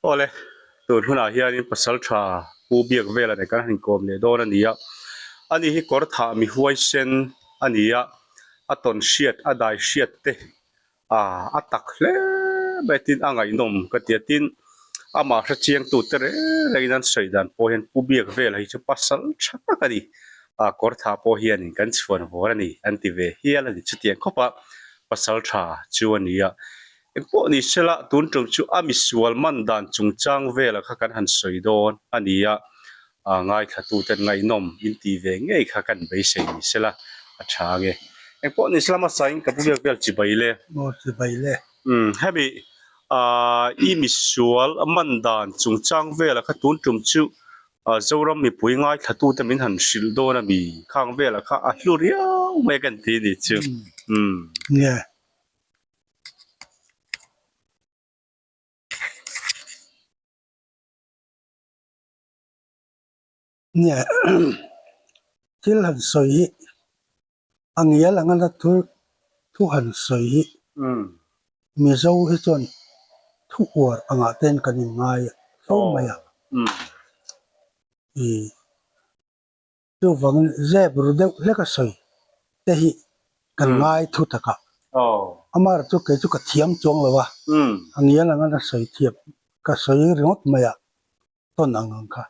Awle, tun hunah hianin pasaltha Pu Biak vela nen kan han inkawm leh dawn a ni a. Ani hi kawr thah mi huaisen a ni a, a tawn hriat, a dai hriat te ah a tak hle mai tin a ngaihnawm ka ti a. Tin, amah hre chiangtu te reng rengin an sawi dan pawh hian Pu Biak vela hi chu pasal tha tak a ni. Ah kawr thah pawh hianin kan chhuan vawr a ni an ti ve hial a ni. Chutiang khawpa pasal tha chu a ni a. Engpawh ni sela tun tum chu a misual man dan chungchang vela kha kan han sawi dawn a ni a, ah ngaithlatuten ngaihnawm in tih ve ngei kha kan beisei ni sela a tha ange. Engpawh ni sela hmasain ka pu vel vel chibai le. Maw chibai le. Umm hemi ah i misual man dan chungchang vela kha tun tum chu ah Zoram mipui ngaithlatute min han hrilh dawn a mi khang vela kha a hlu riau mai kan ti ni chu. Umm. Nge. Nge thil han sawi hi a ngial ang a thu thu han sawi hi Mizo hi chuan thu uar angah ten kan inngai fo mai a ih. Chuvangin zep ru deuh hlek a sawi te hi kan ngai thu tak a. Amaherawh chu kei chu ka thiam chuang lo a, a ngial anga na sawi thiam ka sawi ringawt mai a, tawn ang ang kha.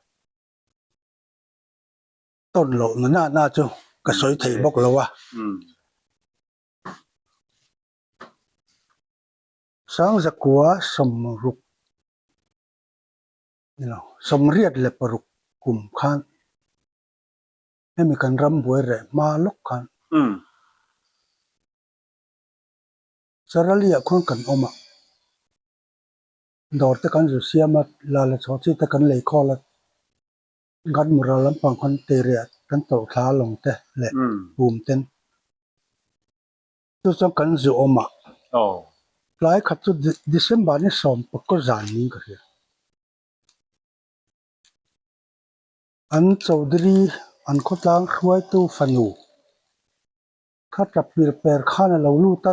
Tawn loh na na na chu ka sawi thei bawk lo a. Sangzakua sawmruk. Ni lo, 86 kum khan hemi kan ram buai reh hma lawk khan Sarali-ah khuan kan awm a, dawr te kan zu siam a, la leh chho chi te kan lei khawl a, Gatmura lampang khan Teiriah kan tawlh thla a lawng te leh pum ten. Chu chuan kan zu awm a, tlai khat chu December ni 10 zan niin ka hria. An Chaudhary an khawtlang hruaitu fanu kha tap pir per khan a lo lut a,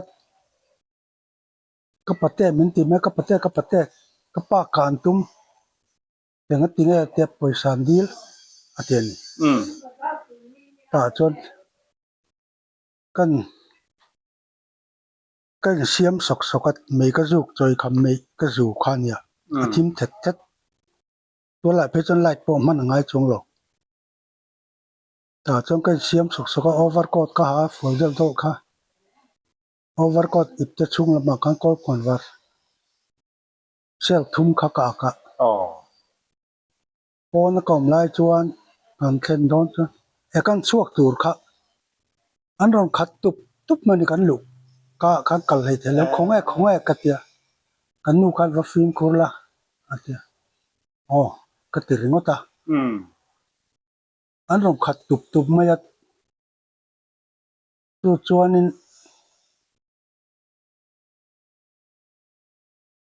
ka pate min ti mai, ka pate ka pate ka pa kan tum eng a ti nge tia pawisa an dil a ti a ni. Tah chuan. Kan ka insiam sawk sawk a, mei ka zuk chawi kha mei ka zu kha a nia, a thim thet thet. Tualai phei chuan light pawh hman a ngai chuang lo. Tah chuan ka insiam sawk sawk a, over coat ka ha a, fual deuh deuh kha. Over coat ip te chhung lamah khan kawl khuan var sel thum kha ka ak a. Pawn a ka awm lai chuan kan thlen dawn chuan he kan chhuak tur kha an rawn khat tup tup mai a ni kan luh ka ah khan kal hlei thei lo khawnge khawnge ka ti a kan nu khan va fimkhur la a ti a aw ka ti ringawt a an rawn khat tup tup mai a chu chuanin.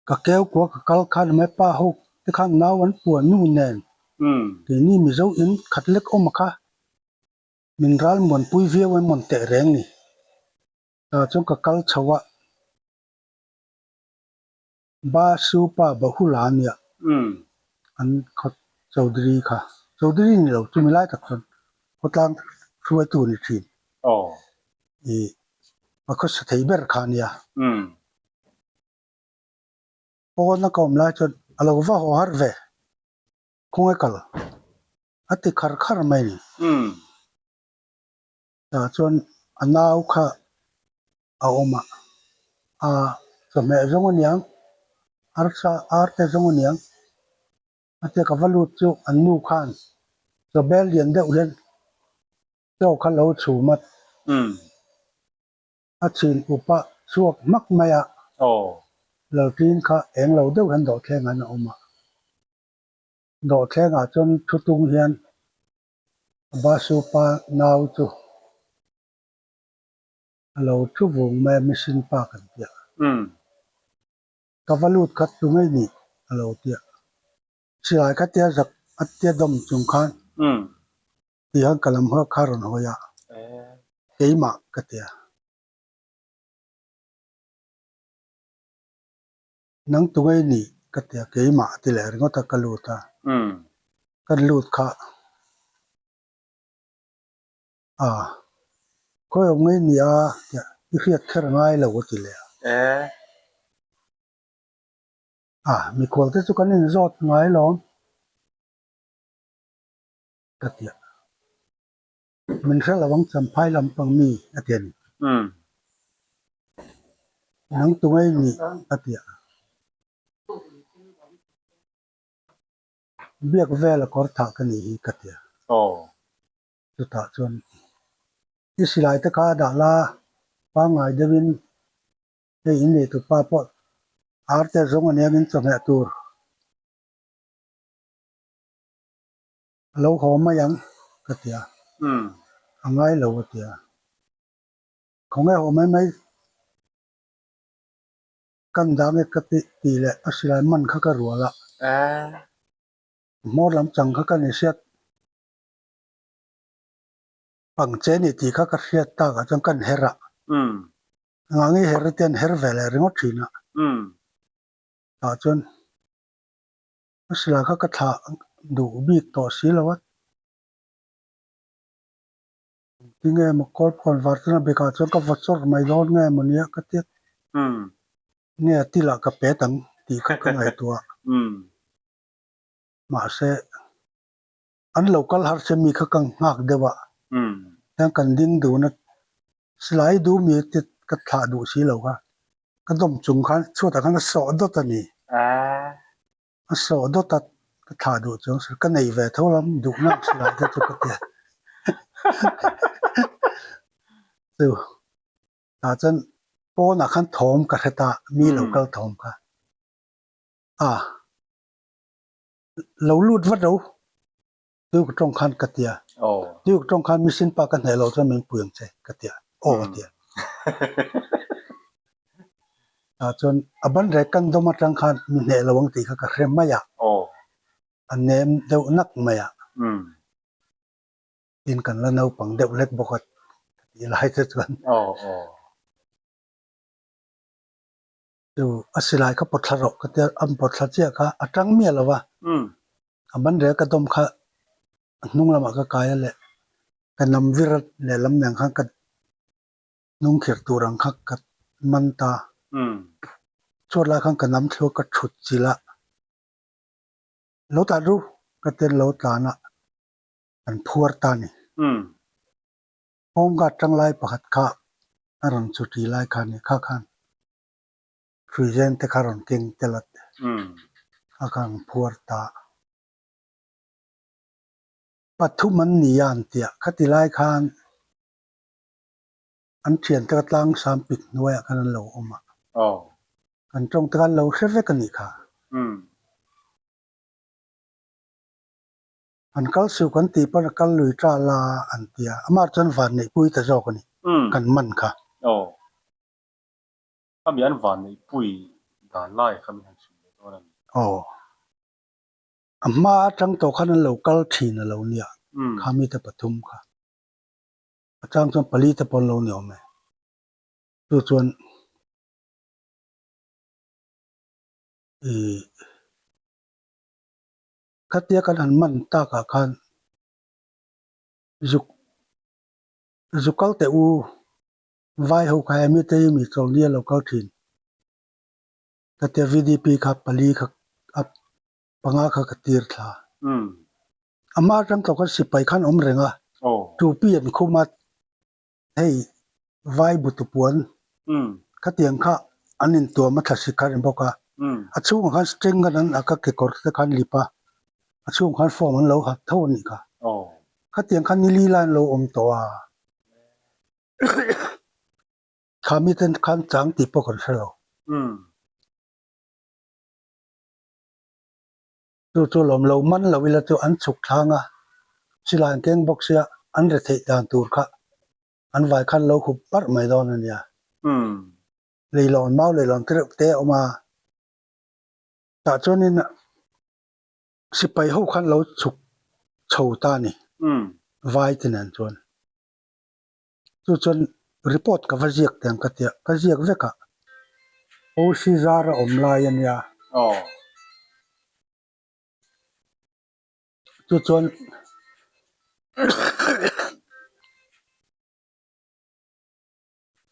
Ka keu kua ka kal khan mai pa ho te khan nau an puan nu nen keini Mizo in khat lek awm a kha min ral muan pui viau em mawn teh reng ni. Tah chuan ka kal chho a Ba Su pa Bahula ania an khaw Chaudhary kha Chaudhary ni lo chumi lai tak chuan khawtlang hruaitu a ni thin ih a khawsa thei ber kha ania. Pawn a ka awm lai chuan a lo va haw har ve, khawnge kal a ti khar khar mai ni. Tah chuan a nau kha a awm a, a chawhmeh zawng a niang, arsa ar te zawng a niang a tia ka va lut chu an nu khan chawbel lian deuh hian chaw kha lo chhum a. A chin upa chhuak hmak mai a, Lalṭin kha eng lo deuh hian dawhthleng an a awm a. Dawhthlengah chuan thu tung hian Basu pa nau chu a lo thu vung mai a, missing pa kan ti a. Ka va lut khat tu ngei nih a lo ti a. Silai kha tia zak a tia dawm chung khan Ti hian ka lam hawk kha rawn hawi a, keimah ka ti a. Nang tungei nih? Ka ti a, keimah a ti leh ringawt a, ka lut a. Ka lut kha a, khawi awm ngei ni a tia i hriat kher ngai lo a ti leh a. A, mikhual te chu kan inzawt ngai lawm ka ti a. Min hre lo ang Champhai lampang mi a ti a ni. Nang tu ngei ni a ti a. Biak vel a kawr thah ka nih hi ka ti a. Chutah chuan i silai te kha a dah la pangngai deuhin hei in nei tupa pawh ar te zawng a nia min chawhmeh tur. A lo haw mai ang ka ti a, a ngai lo a ti a, khawnge haw mai mai kan dang e ka ti tih leh a silai man kha ka rual a, hmawr lam chang kha ka ni hriat pang che ni tih kha ka hriat tak ah chuan kan her a, engah nge her te an her ve leh ringawt thin a, tah chuan. A silai kha ka thlah duh bik tawh si lo a. Tinge maw kawl phawn var chuan a bekah chuan ka vaw chawrh mai dawn nge maw nia ka ti a. Nge a tilah ka pet ang tih kha ka ngaihtuah. Mahse an lo kal har che mi kha ka nghak deuh a. Hian kan ding dun a silai duh mi te ka thlah duh si lo kha. Ka dawm chung khan chhuatah khan a sawh dawt a ni. A sawh dawt a ka thlah duh chuang si ka nei ve tho lam duhna ang silai te chu ka ti a. Chu tah chuan pawnah khan thawm ka hre ta mi lo kal thawm kha a lo lut vat lo Tuik tawng khan ka ti a. Tuik tawng khan mihring pa ka hneh loh chuan min pui ang che ka ti a. Aw a ti a. Tah chuan a ban rek kan dawm atang khan mi hneh lo ang tih kha ka hre mai a. A nem deuh nak mai a. Tin kan la naupang deuh hlek bawk a ka tih lai te chuan. Chu a silai kha pawt thla rawh ka tia an pawt thla chiah kha a tang miah lo va. A ban rel ka dawm kha a hnung lamah ka kai a leh ka nam vir lehlam nen khan ka hnung khirh tur ang kha ka man ta. Chhuat lai khan ka nam thlu a ka thut chilh a, lo tlan ru ka tia lo tlan a kan phuar ta a ni. Home guard tanglai pakhat kha a rawn chuti lai kha a ni kha khan Hruizen te kha rawn keng tel a a kha an phuar ta. Pathum an ni a an tia khati lai khan an thian te kha tlang sam pik hnuaiah khan an lo awm a. Kan tawng te kha an lo hre vek a nih kha. An kal suh kan tih pawn a kal lui ta la an tia amah chuan van neihpui ta zawk a ni kan man kha. Khami an van neihpui dan lai kha min han hrilh leh dawn a ni. Aw. A hma atang tawh khan an lo kal thin a lo nia, khami te pathum kha. A chang chuan pali te pawh an lo ni awm e. Chu chuan ih khatia kan han man takah khan zuk zuk kal teh u. Vai ho kha emi te hi mi chawlni a lo kal thin. Ka tia VDP kha pali kha a panga kha ka tir thla. Ama atang tawh khan sipai khan awm reng a, tupi an khum a, hei vai butu puan khatiang kha an intuam a thlasik kha a ni bawk a, a chhungah khan string khan an ak a kekawr te khan lip a, a chhungah khan form an lo ha tho a nih kha. Khatiang khan nili lai an lo awm tawh a. Kha mi ten khan chang tih pawh kan hre lo. Chu chu lawm lo man lo ila chu an chhuk thlang a, silai an keng bawk sia an re theih dan tur kha an vai khan lo hup parh mai dawn a nia. Leilawn mau leilawn te reuh te a awm a, tah chuanin sipai ho khan lo chhuk chho ta a ni vai te nen chuan. Chu chuan report ka va ziak teh ang ka tia, ka ziak vek a. OC zar a awm lai a nia. Chu chuan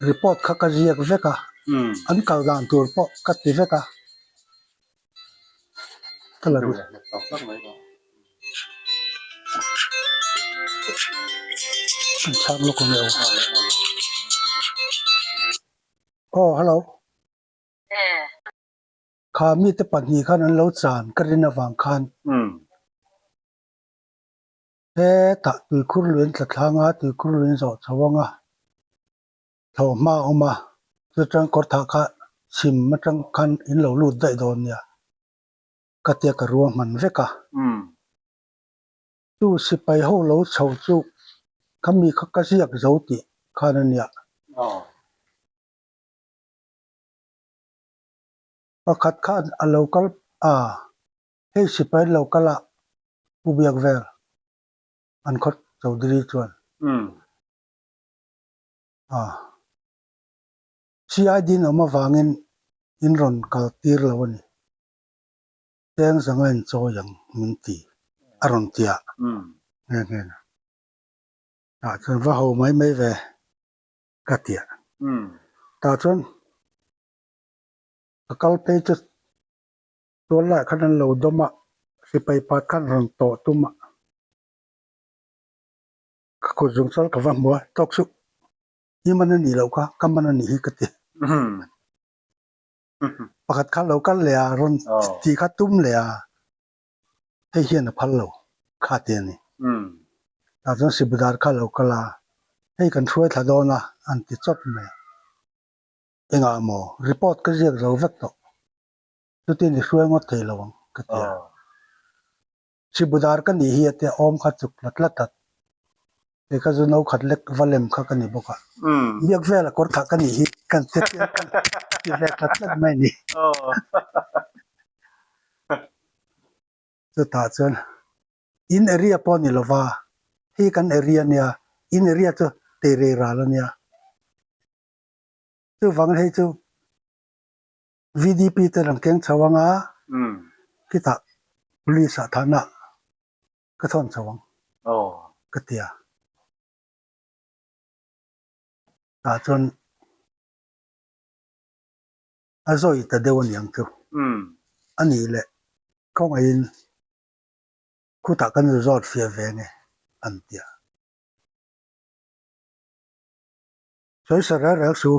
report kha ka ziak vek a, an kal dan tur pawh ka ti vek a. Ka la duh. An chhang lawk ang e aw. Aw hello. Kha mite pahnih khan an lo chan ka rin avang khan. Hetah tuikhur lui an tla thlang a, tuikhur lui an zawh chho ang a, thlawh hma a awm a, chuchuan kawr thah kha chhim atang khan in lo lut daih dawn nia ka tia ka ruang hman vek a. Chu sipai ho lo chho chu ka mi kha ka ziak zo tih khan a nia. Pakhat khan a lo kal a, hei sipai an lo kal a, Pu Biak vel an khawt Chaudhary chuan a CID in awm avangin in rawn kal tir lo a ni. Cheng zanga in chawi ang min ti a rawn ti a nghe nghe na. Tah chuan va ho mai mai ve ka ti a. Tah chuan ka kal phei chu Tual lah khan an lo dawm a, sipai pat khan rawn tawh tum a. Ka kut zung chuan ka va hmu a, tawk suh, i man a nih loh kha, ka man a nih hi ka ti. Pakhat kha lo kal leh a, rawn tih kha tum leh a, hei hian a phal lo kha ti a ni. Tah chuan Sibudar kha lo kal a, hei kan hruai thla dawn a, an ti chawp mai. Engah maw report ka ziak zo vek tawh. Chutin i hruai ngawt thei lo ang ka ti a. Sibudar ka nih hi a tia awm kha chuk tlat tlat a. Kei kha zu no khat lek va lem kha ka ni bawk a. Biak vela kawr thah ka nih hi kan ti tia kan ti ve tlat tlat mai a ni. Chutah chuan in area pawh a ni lo va, hei kan area a nia, in area chu teirei ral a nia. Chuvangin hei chu VDP te rawn keng chho ang a, khitah police ah thahna ka thawn chho ang ka ti a. Tah chuan a zawi ta deuh a ni ang chu. A nih leh khawngaihin khutah kan resort fiah ve nge an ti a. Sawi sa rel rel su.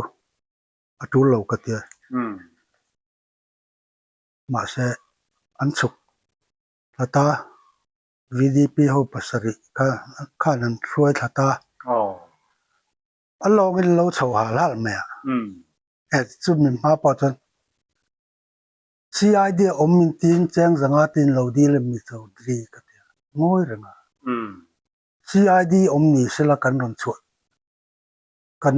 a tul lo ka tia. Mahse, an chhuk thla ta, VDP ho pasarih kha khan an hruai thla ta. A lawngin lo chho hal hal mai a. E chumi hma pawh chuan CID a awm min tiin cheng zanga tiin lo dil em ni Chaudhary ka tia. Ngawi reng a. CID awm ni sela kan rawn chhuah kan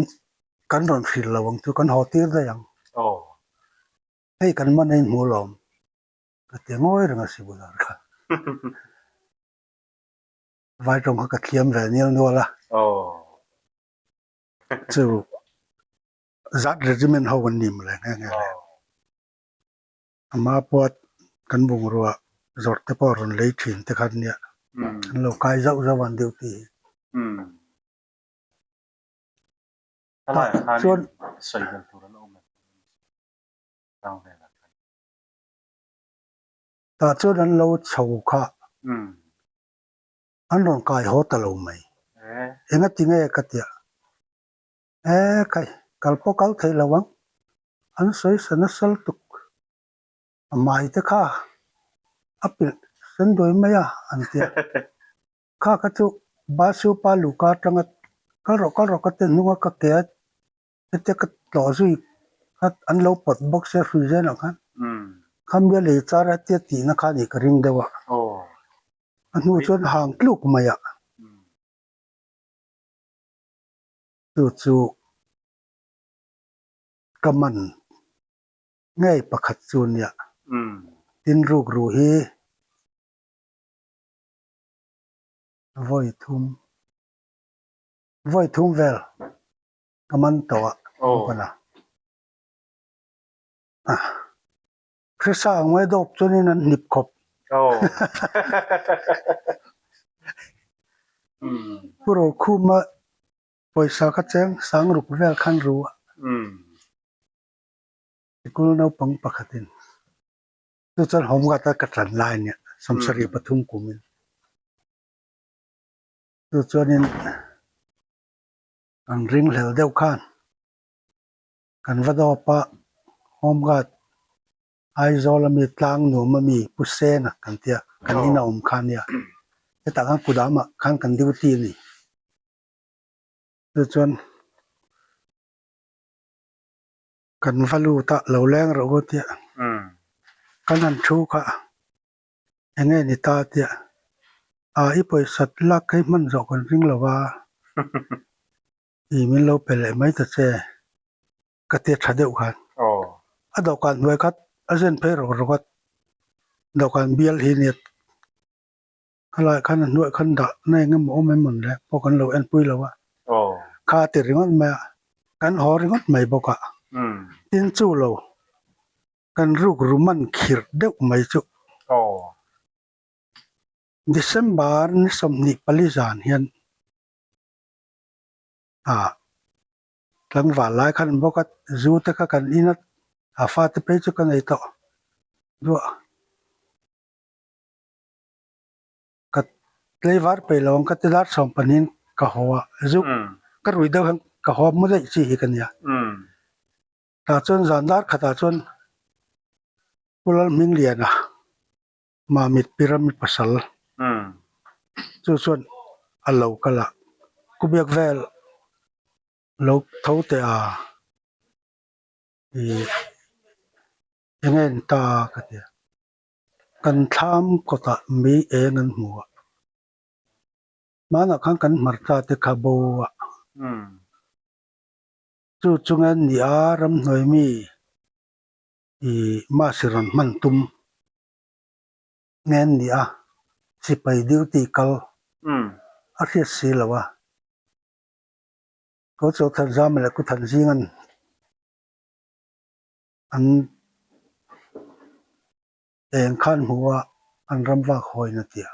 kan rawn hrilh lo ang chu kan haw tir daih ang. Aw. Hei kan man a inhmu alawm ka ti ngawi reng a Sibudar kha. Vai tawng kha ka thiam ve nial nual a. Aw. Chu zat regiment ho an ni mawle nghe nghe le. Ama pawh kan bungrua zawrh te pawh rawn lei thin te khan nia an lo kai zauh zauh an duty hi. Tah chuan tah chuan an lo chho kha an rawn kai haw ta lo mai. Engati nge ka tia? E kai, kal pawh kal theih lo ang. An sawi sa nasa lutuk. A mai te kha a pilh sen duai mai a an tia. Kha kha chu Basu pa luka atanga kal rawh kal rawh ka ti hnunga ka ke a hetia ka tlawh zui kha an lo pawt bawk sia hrui zenah khan khamia lei char a tia tihna kha a nih ka ring deuh a a hnu chuan hang tluk mai a chu chu ka man ngei pakhat chu nia tin rukru hi. Vawi thum vawi thum vel ka man tawh a bawkana a hresa ang mai dawp chuanin an hnip khawp. Pu Rokhuma pawisa kha cheng sang ruk vel khan ru a. Sikul naupang pakhatin chu chuan home guard a ka tan lai nia 73 kumin. Chu chuanin kan ringhlel deuh khan kan va dawp a home guard Aizawl ami tlang nuam ami Pu Sena kan tia kan in a awm kha nia hetah khan kudamah khan kan duty a ni. Chu chuan kan va lut a lo leng rawh u tia kan han thu kha eng nge ni ta tia ah i pawisa lak hi hman zawh kan ring lo va i min lo pe leh mai ta che ka tia tha deuh khan a dawhkan hnuai khat a zen phei rawk rawk a dawhkan bial hi nia khalai khan a hnuaiah khan dah na eng emaw awm em mawn le pawh kan lo enpui lo a kha a ti ringawt mai a kan haw ringawt mai bawk a tin chu lo kan ruk ru man khirh deuh mai chu December ni 24 zan hian ah tlangval lai khan bawk a zu te kha kan in a a fate phei chu ka nei tawh duah. Ka tlaivar peih lo ang ka ti lar sawm pahnihin ka haw a zuk ka rui deuh hian ka haw mu daih chi hi ka nia. Tah chuan zan dar khatah chuan Pu Lalhmingliana Mamit Pirami pasal chu chuan a lo kal a Kubiak vel lo tho teh a ih eng nge ni ta ka ti a. Kan thlam kawtah mi eng an hmu a, hmanah khan kan hmarcha te kha bo a, chu chunga ni a ramhnuai mi ih masi rawn hman tum ngen ni a, sipai duty kal a hriat si lo a, Ko Chawthanzama leh Kuthanzinga'n an eng khan hmu a an ram vak hawiin a ti a.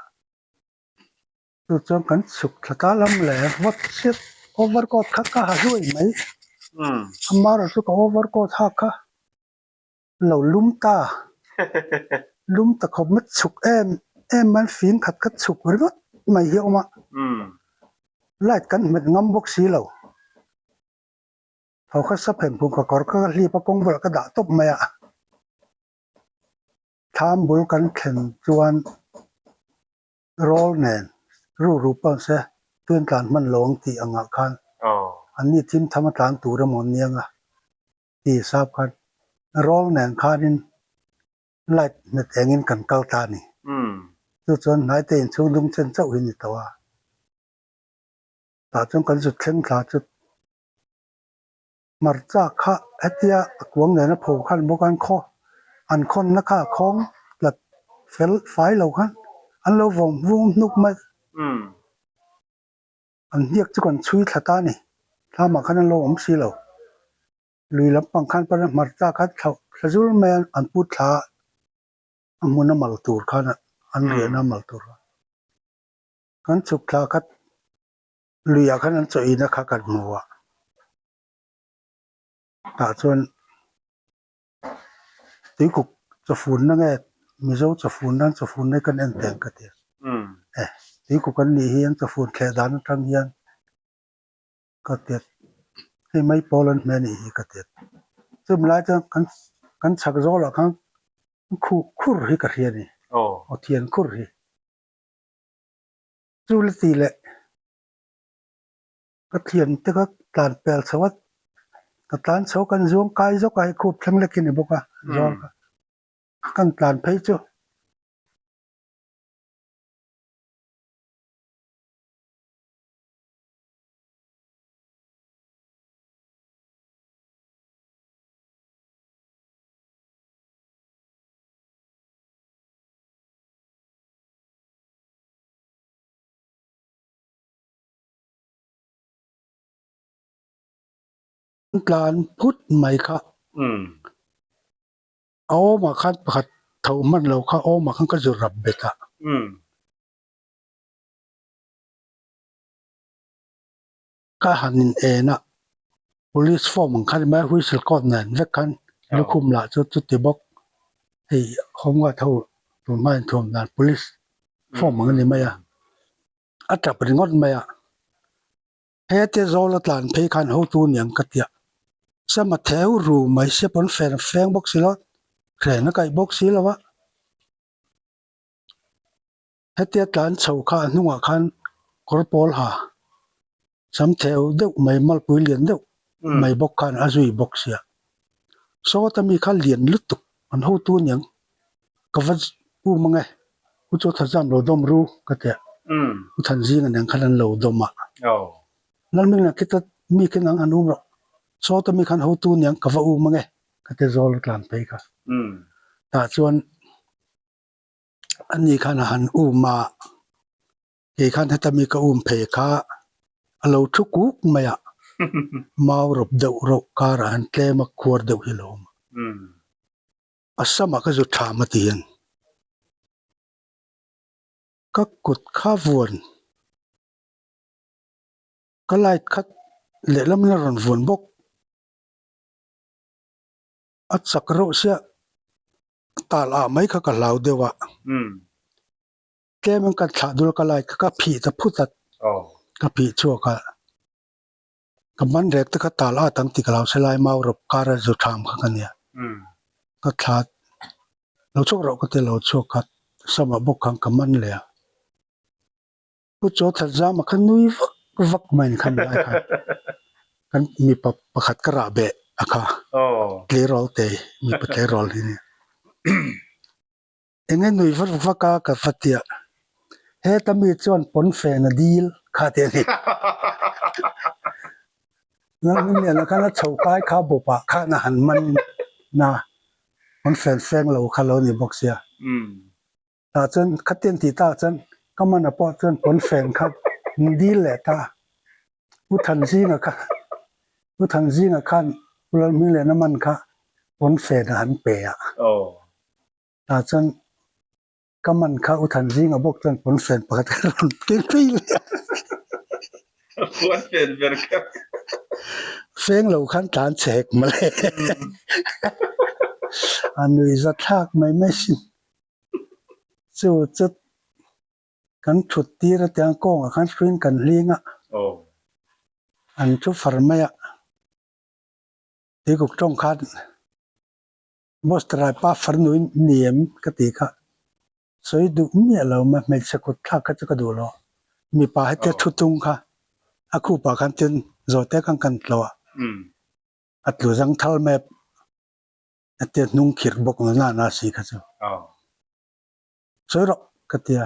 Chu chuan kan chhuk thla ta lam leh vawt chiat overcoat kha ka ha hluai mai. Amaherawhchu ka overcoat hak kha lo lum ta, lum ta khawp mai chhuk em em mai fing khat kha chhuk ringawt mai hi a awm a. Light kan hmet ngam bawk si lo. Tho kha sap hem phung ka kawr kha ka hlip a kawng bulah ka dah tawp mai a. Thlam bul kan thlen chuan rawl nen ru ru pawh se tun tlan hman lo ang tih angah khan an ni thim tham a tlan tur emaw an niang a ti sap khan rawl nen khanin light hmet engin kan kal ta a ni. Chu chuan hnaite inchhung dum chen chauh hi ni tawh a. Tah chuan kan zut thleng thla chu Hmarcha kha hetia a kuang nena pho khan bawk a an khaw an khawnna kha a khawng tlat fel fai lo khan an lo vawm vung hnuk mai. An hniak chu kan chhui thla ta a ni. Thlamah khan an lo awm si lo. Lui lampang khan pawn hmarcha kha thlauh thla zul mai a an put thla a a hmun a mal tur khan an riahna a mal tur khan. Kan chhuk thla khat Luiah khan an chaw ina kha kan hmu a, tah chuan tuikuk chawfunna nge Mizo chawfunna an chawfunna hi kan en teng ka ti a, e tuikuk an nih hi an chawfun thleh dan atang hian ka ti a, hei mai pawl an hmeh anih hi ka ti a, chumi lai chuan kan kan chhak zawlah khan khuh khur hi ka hria a ni, aw thian khur hi. Chu la ti leh ka thian te kha tlan pel chho a, ka tlan chho kan zuang kai zawk a hei khup thleng lek hi a ni bawk a zawl kha kan tlan phei chu. Tlan phut mai kha a awmah khan pakhat tho hman lo kha awmah khan ka zu rap bet a. Ka han in en a, police form ang khan mai whistle coat nen vek khan lukhum lah chu chuti bawk hei home guard ho tun hma inthuam dan police form ang a ni mai a, a tap ringawt mai a, hete zawl a tlan phei khan hotu niang ka tia, sama theu ru mai sia pawn fen a feng bawk si lo a, hren a kaih bawk si lo a. Hetia tlan chho kha a hnungah khan kawr pawl ha sam theu deuh mai malpui lian deuh mai bawk khan a zui bawk sia. Sawta mi kha lian lutuk an hotu aniang ka va um ange u chu tha zam lo dawm ru ka tia u than zing aniang khan an lo dawm a. Lalming lah khita mi khi nang an um rawh sawta mi khan hotu aniang ka va um ange ka ti zawl a tlan phei kha. Tah chuan. Ani khan a han um a, kei khan heta mi ka um phei kha a lo thu kuk mai a, mau rawp deuh rauh karah han tlem a khuar deuh hi a lo awm a, a samah ka zu tham a ti hian ka kut kha vuan ka light kha lehlam in a rawn vuan bawk, a chak reuh sia. Tal ah mai kha ka hlau deuh a. Tlem in ka thlah dul ka lai kha ka phih ta phut a. Ka phih chhuak a. Ka man rek te kha tal at ang tih ka lo hre lai mau rawp kar a zu tham kha ka nia. Ka thla lo chhuak rawh ka ti lo chhuak kha samah bawk khan ka man leh a. Pu Chaw That Zama kha nui vak vak mai ni khan lai khan kan mipa pakhat ka rah beh a kha tleirawl te mipa tleirawl hi nia. Enge nui vak vak a ka va tia heta mi chuan pawnfen a dil kha te a ni. Lalhmingliana khan a chho kai kha bawpah khan a han man na pawnfen feng lo kha lo ni bawk sia. Tah chuan khatiang tih takah chuan ka mana pawh chuan pawnfen kha min dil leh ta. Pu Thanzinga kha Pu Thanzinga khan Pu Lalhmingliana man kha pawnfen a han pe a. Tah chuan ka man kha U Thanzinga bawk chuan pawnfen pakhat kha rawn keng phei leh a. Pawnfen ber kha. Feng lo khan tlan chhe hek mawle. A nui za thlak mai mai sin. Chu chu kan thut tir a tiang kawngah khan hruin kan hling a, an thu far mai a, tuikuk tawng khan boss tarai pa far nuin ni em ka ti kha sawi duh miah lo mai hmeichhe kut thlak kha chu ka duh lo, mipa hetia thu tung kha a khupah khan tin zawhte khan kan tlawh a, a tlu zang thal mai a. A tia hnung khirh bawk na na na si kha chu. Sawi rawh ka tia.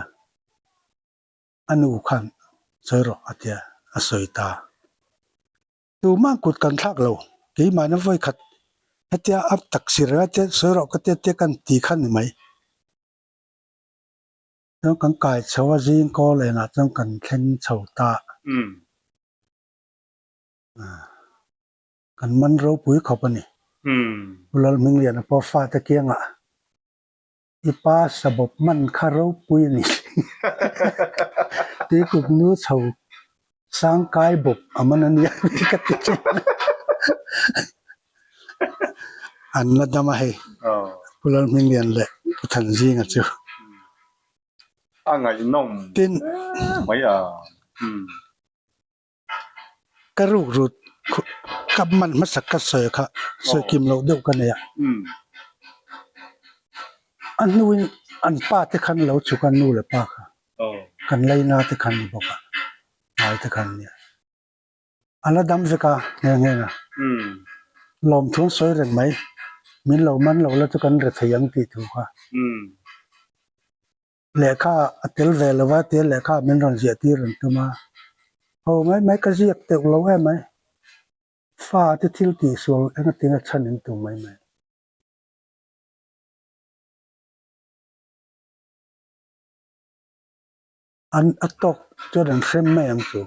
A nu khan sawi rawh a tia a sawi ta. Tumah kut kan thlak lo. Keimahna vawi khat hetia a tak si reng a tia sawi rawh ka tia tia kan ti kha ni mai. Chuan kan kai chho a zing kawl enah chuan kan thleng chho ta. Kan man ropui khawp a ni. Pu Lalhmingliana pawh fate kiangah i pa sabawp man kha ropui a ni. Tuikuk nu chho sangkai bawp a man a nia ka ti thin. An la dam a hei. Pu Lalhminglian leh Pu Thanzinga chu. A ngaihnawm mai a. Ka ruk rut ka man hmasak ka sawi kha sawi kim loh deuh ka nei a. A hnuin an pa te khan lo chhuk a nu leh pa kha kan laina te khan ni bawk a hnai te khan nia. A la dam vek a nghe nghe a. Lawmthu an sawi reng mai min lo man lo la chu kan re thei ang tih thu kha. Lehkha a tel ve lo va tia lehkha min rawn ziah tir an tum a, ho mai mai ka ziak teuh lo em mai, fa te thil tih sual engatinga chhan in tum mai mai. An a tawk chuan an hrem mai ang chu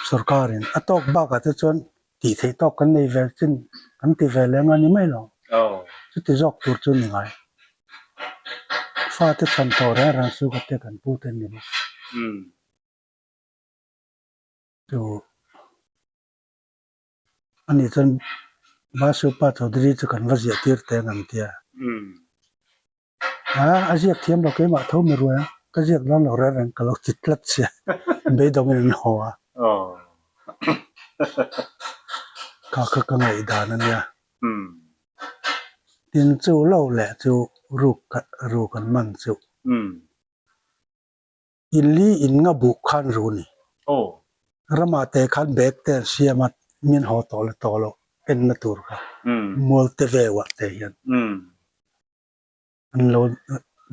sorkar in a tawk bakah te chuan tih theih tawk kan nei ve chin kan ti ve leng a ni mai lo chuti zawk tur chu ni ngai fate chhan tawh reng reng chu ka te kan pu te an ni bawk. Chu ani chuan Basupa Chaudhary chu kan va ziah tir teng ang tia. A a ziak thiam lo keimah tho mi ruai a, ka ziak dawn lo reng reng ka lo ti tlat sia, beidawngin an haw a. Kha kha ka ngaihdan a nia. Tin chu lo leh chu ruk ruk an man chu. In li in nga buh khan ru ni. Ramah te khan bag te an siam a, min haw tawh la tawh loh enna tur kha mual te veuah te hian an lo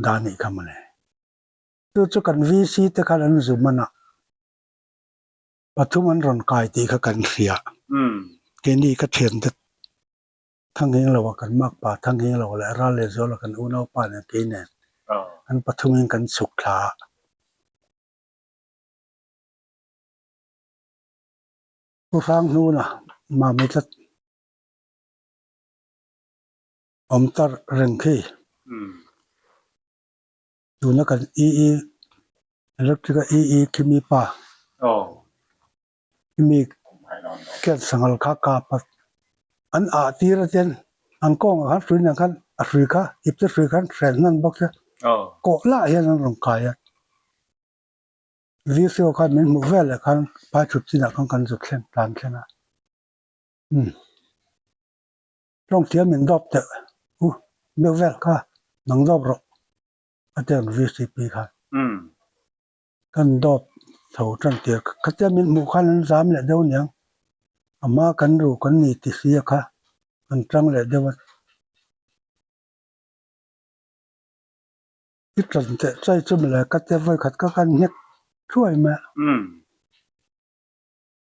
dah nih kha mawle. Chu chu kan VC te khan an zu man a, pathum an rawn kai tih kha kan hria. Keini ka thiante Thangheng lo a kan makpa Thangheng lo leh Ral leh Zuala kan unaupa nen kei nen an pathumin kan chhuk thla a. Pu Hranghnuna mami tlat awm tar reng khi tuna kan EE electric a EE khimi pa mi khian sanghal kha kap a an ah tir a chuan an kawngah khan hrui nen khan a hrui kha ip te hrui khan hren hman bawk se kawh lah hian an rawn kai a VCO khan min hmuh vel leh khan phai thut chinah khan kan zut thleng tlan thleng a umm tawng thiam min dawp teh u deuh vel kha nang dawp rawh a ti ang VCP khan. Kan dawp chho tan tir khatia min hmuh khan an zam leh deuh aniang a hma kan ru kan ni ti sia kha an tang leh deuh a. I tan teh chai chu mawle ka tia vawi khat ka kan nghek thuai mai a.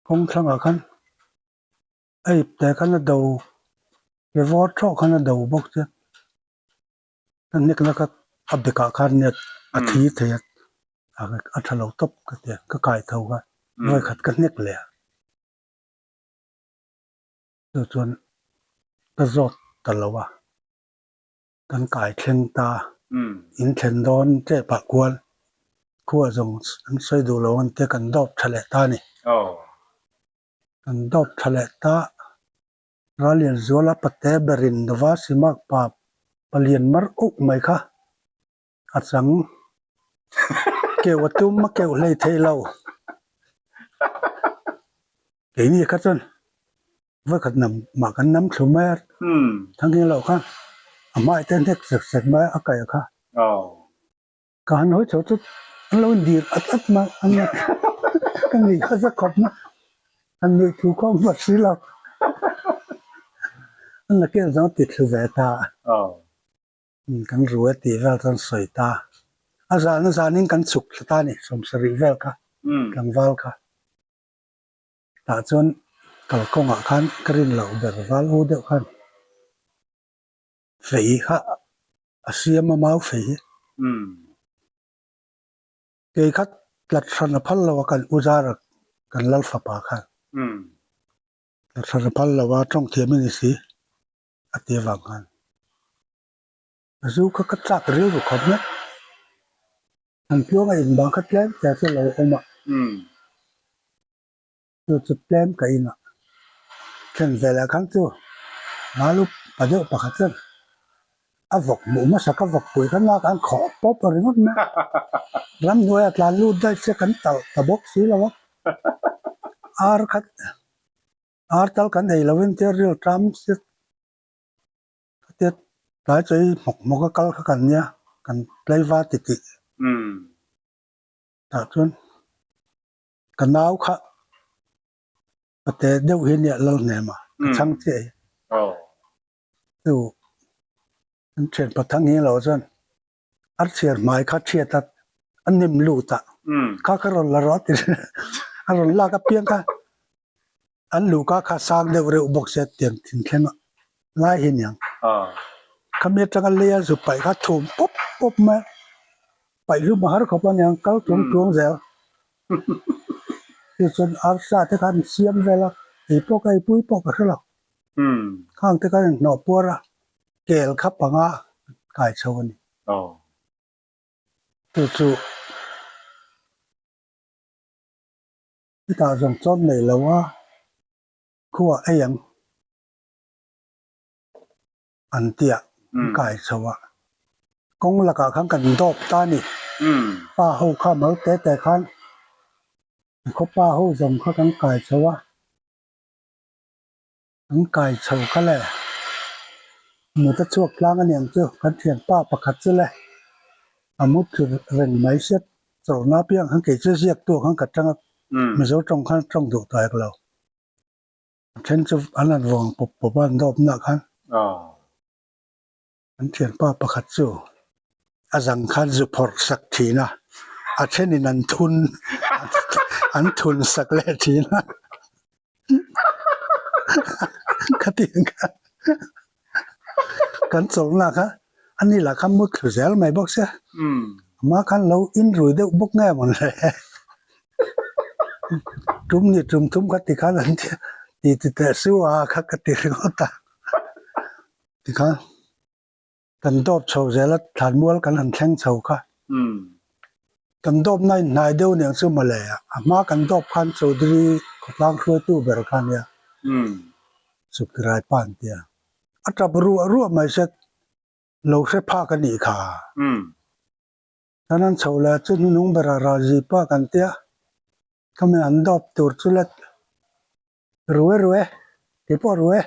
Kawng thlangah khan a ip teh khan a do ke vawr thawh khan a do bawk che. Ka hnek na kha a bekah khan nia a thi thei a, a tha lo tawp ka ti a, ka kai tho kha vawi khat ka hnek leh a, chu chuan ka zawt ta lo a, kan kai thleng ta, in thlen dawn tep ah kual khua zawng an sawi duh lo ang tia kan dawp tha leh ta a ni, kan dawp tha leh ta. Ralianzuala pate berin Nova Simak pa palian mar uk mai kha a chang. Keuh a tum a keuh hlei thei lo. Keini kha chuan vawikhat nam mah kan nam thlu mai a, thangin loh kha a hmai te hnek sek sek mai a kaih kha. Ka han hawi chho chu an lo indir at at mai a nia ka nuih kha za khawp mai an nuih thu kha awm si lo an la kel zawng ti thlu ve ta a kan ru e tih vel chuan sawi ta a zan a zanin kan chhuk thla ta a ni sawmsarih vel kha tlangval kha tah chuan kalkawngah khan ka rin loh ber val u deuh khan fei kha a siam a mau fei hi. Kei kha tlat hran a phal lo a kan u zara kan lal fapa khan tlat hran a phal lo a tawng thiam a ni si a ti avang khan a zu kha ka chak rilru khawp mai. An tluanga inbang kha tlem te chu a lo awm a. Chu chu tlem ka inah thlen velah khan chu Lalu pa deuh pakhat chuan a vawk hmuh hmasa ka vawk pui khan lak an khawh pawp a ringawt mai a, ramhnuaiah tlan lut daih se kan talh ta bawk si lo a, ar khat ar tal kan ei lovin tia ril tam se khatia tlai chawi hmawk hmawk a kal kha kan nia kan tlaivar titih tah chuan. Ka nau kha pate deuh hi nia lal hnem a, ka chhang chiah hi. Chu an thian pathang hi lo chuan a chhiar hmai kha thiat a, a nem lut a, kha kha rawn la rawh a ti a rawn lak apiang kha an luhka kha sang deuh reuh bawk se tiang thinthleng a lai hi niang. Khami atanga lei a zu paih kha thum pawp pawp mai a, paih hlum a har khawp a niang kal tung tung zel. Chu chuan arsa te khan siam vel a, ei pawh ka ei pui pawh ka hre lo. Khang te khan inhnawh puar a, kel kha panga kai chho a ni. Chu chu. Hetah zawng chawn nei lo a, khuah ei ang an tia an kai chho a. Kawng lakah khan kan dawp ta a ni. Pa ho kha mal te te khan khaw pa ho zawng kha kan kai chho a. An kai chho kha le. Mut a chhuak tlang a niang chu kan thianpa pakhat chu le a mut thu reng mai sia chawlhna apiang khan kei chu ziak tu khan ka tang a Mizo tawng khan tawng duh tawh hek lo. A then chu an han vawng pawp pawp a an dawp nak khan. An thianpa pakhat chu a zang khan zu phawrh sak thin a, a thenin an thun an thun sak leh thin a khatiang khan kan chawlhna kha a ni lah khan mut thlu zel mai bawk sia amah khan lo inrui deuh bawk nge mawn le tum ni tum thum kha ti khan an ti ti teh su a kha ka ti ringawt a. Tikhan kan dawp chho zel a, thlanmual kan han thleng chho kha. Kan dawp na inhnai deuh aniang chu mawle, a hma kan dawp khan Chaudhary khawtlang hruaitu ber kha ania, Suktirai pa an tia. A tap ruah ruah mai se lo hre phak a nih kha. Kan han chho leh a chu hnuhnung berah Razi pa kan tia, khami an dawp tur chu la Rue rue, kei pawh rue,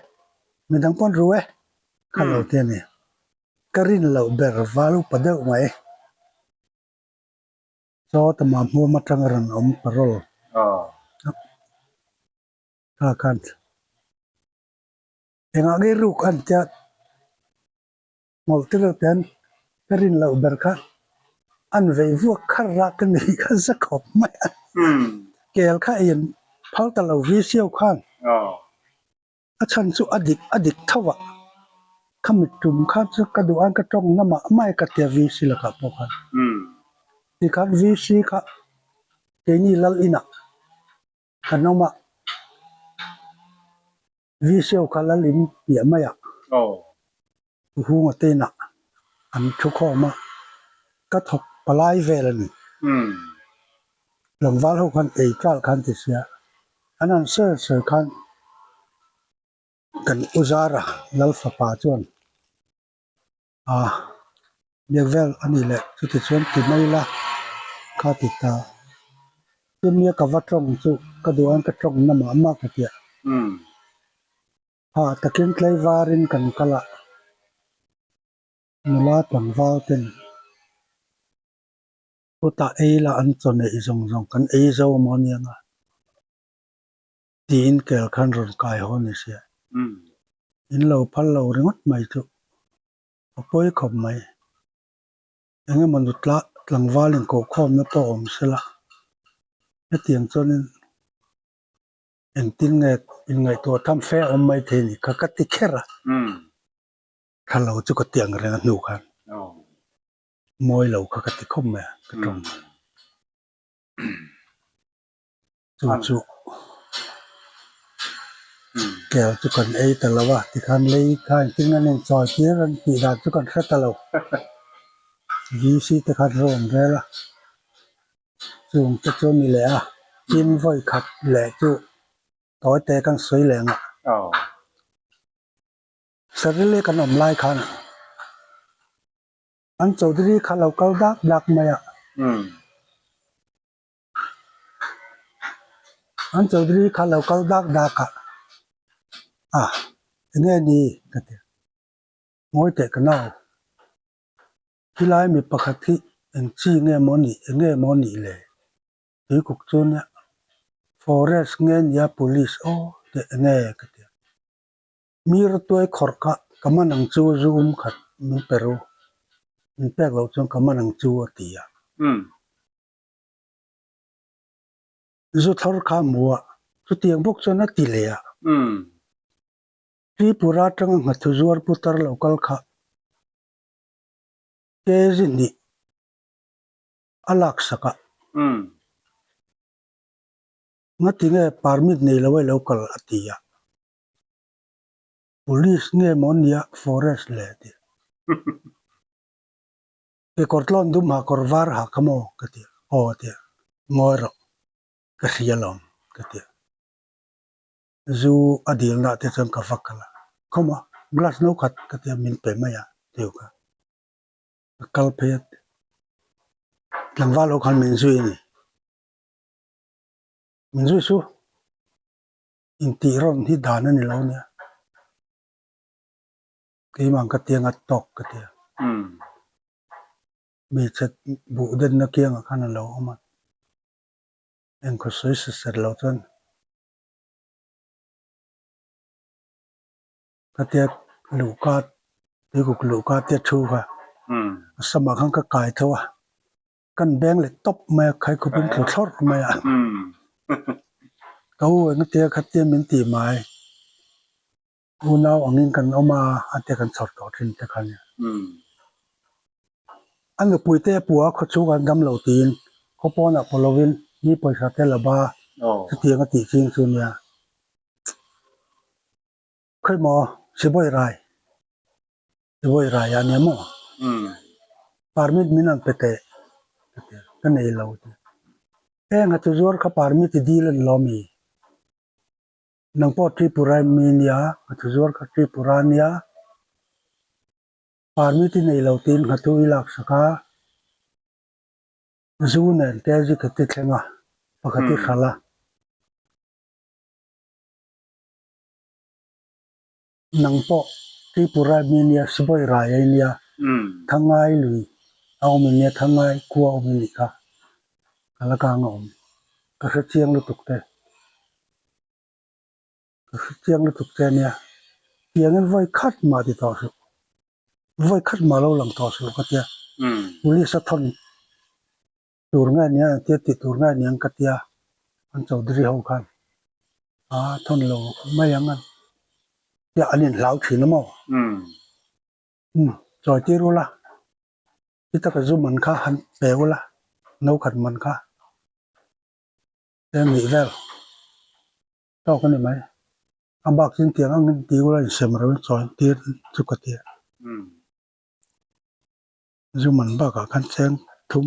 midang pawn rue kha lo ti a ni. Ka rin loh ber val upa deuh mai. Chaw tama hmuam atanga rawn awm parol kha khan engah nge ruk an tia Ngawlh te reuh te an ka rin loh ber kha an vei vuak khar rah ka nei kha za khawp mai a. Kel kha ei an phal ta lo vi siau khan a chhan chu a dik a dik tho a, khami tum kha chu ka duh an ka tawng na mah mai ka tia VC lakah pawh khan. Tikhan VC kha keini lal inah kan awm a. Viseu kha lal in piah mai a, Hunga te inah an thu khawm a, ka thawk palai vel a ni. Tlangval ho khan ei tlal khan ti sia, an han ser ser khan kan u Zara lal fapa chuan A, biak vel a nih leh chuti chuan ti mai ila kha ti ta. Chumi ka va tawng chu ka duh ang ka tawng na mah mah ka tia. Ha, takin tlaivarin kan kal a, nula tlangval ten chutah ei la an chaw neih zawng zawng kan ei zo maw aniang a. Tiin kel khan rawn kai haw ni sia. In lo phal lo ringawt mai chu a pawi khawp mai. Eng emaw nutla tlangval inkohkhawmna pawh awm sela, hetiang chuanin engtin nge inngaihtuah tham fe a awm mai thei ni kha ka ti kher a. Thla lo chu ka ti ang reng a hnu khan mawi lo kha ka ti khawp mai a ka tawng. Chu chu kel chu kan ei ta lo a tikhan lei kha engtin an inchawi tir an tih dan chu kan hre ta lo VC te khan rawn rel a chung te chu a ni leh a tin vawi khat leh chu tawi te kan sawi leh ang a Sarile kan awm lai khan an Chaudhary kha lo kal dak dak mai a. An Chaudhary kha lo kal dak dak a, a enge ni ka ti a, ngawi teh ka nau, khilai mi pakhat hi eng chi nge maw nih enge maw nih le tuikuk chu nia forest nge nia police aw teh enge ka ti a, mi rawtuai khawrh kha ka man ang chu zu um khat min pe ru, min pek loh chuan ka man ang chu a ti a. Zu thlawr kha a hmu a, chutiang bawk chuan a ti leh a. Tripura atanga nghathu zuar putar lo kal kha kg hnih a laksak a. Ngati nge permit nei lo a lo kal a ti a. Police nge maw nia forest le a ti a. Kekawr tlawn dum ha kawr var ha ka maw ka ti a, aw a ti a, ngawi rawh ka hria alawm. ka ti a. Zu a dilna ah te chuan ka va kal a, khawma glass no khat ka ti a min pe mai a tiu kha. Ka kal phei a, tlangval ho khan min zui a ni. Min zui su, intih rawn hi dan a ni lo nia. Keimah ka tiang a tawk ka ti a. Hmeichhe buh denna kiangah khan a lo awm a, engkhaw sawi sa ser lo chuan ka tia luhka tuikuk luhka tia thu kha a samah khan ka kai tho a, kan beng leh tawp mai a, khaikhawp in tlu thlawrh mai a. Ka u engtia khatia min tih mai. Unau angin kan awm a, a tia kan chhawr tawh thin te kha nia. A nupui te pua khaw chhung an dam lo tiin khaw pawnah pawh lovin mi pawisa te la ba chutiang a tih ching chu nia. Khawimaw Sibawi Rai, Sibawi Rai ah nia maw? Permit min an pe teh ka ti a, ka nei lo ti. Eng a chu zuar kha permit i dil a ni lo mi? Nang pawh Tripura mi nia, nghathu zuar kha Tripura nia, permit i nei lo tiin nghathu i lak sak a, zu nen te zi khat i thleng a, pakhat i hralh a. Nang pawh Tripura mi nia, Sibawi rai a i nia, Thangai lui a awm i nia, Thangai khua a awm i nih kha, ka la kang a awm, ka hre chiang lutuk te. Ka hre chiang lutuk che ania, tiangin vawi khat mah ti tawh suh, vawi khat mah lo lang tawh suh ka tia, police a thawn tur nge nia engtia tih tur nge niang ka tia, an Chaudhary ho khan a thawn lo mai ang an tia an inhlau thin a maw? Umm chawi tir ula, ti taka zu man kha han pe ula, no khat man kha. Eng nih vel tawk a ni mai. A bak chu intiang angin ti ula insem reuhin chawi tir chu ka ti a. Zu man bakah khan cheng thum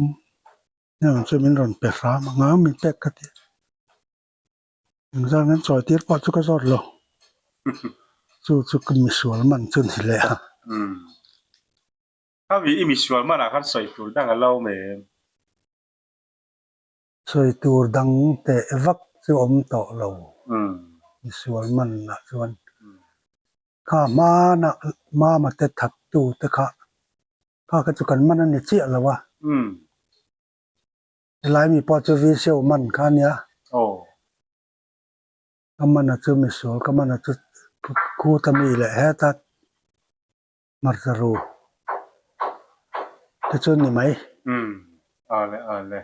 hnem chu min rawn pe hram a, ngang min pek ka ti a. Engzah nan chawi tir pawh chu ka zawt lo. Chu chu ka misual man chu ni leh a. Khami i misual manah khan sawi tur dang a lo awm em? Sawi tur dang teh vak chu awm tawh lo. Misual manah chuan kha hmana mama te thattu te kha kha kha chu kan man a ni chiah lo a. Helai mi pawh chu VCO man kha a nia. Ka man a chu misual ka man a chu khuta mi leh heta hmarcha ru te chu ni mai. Aw le aw le.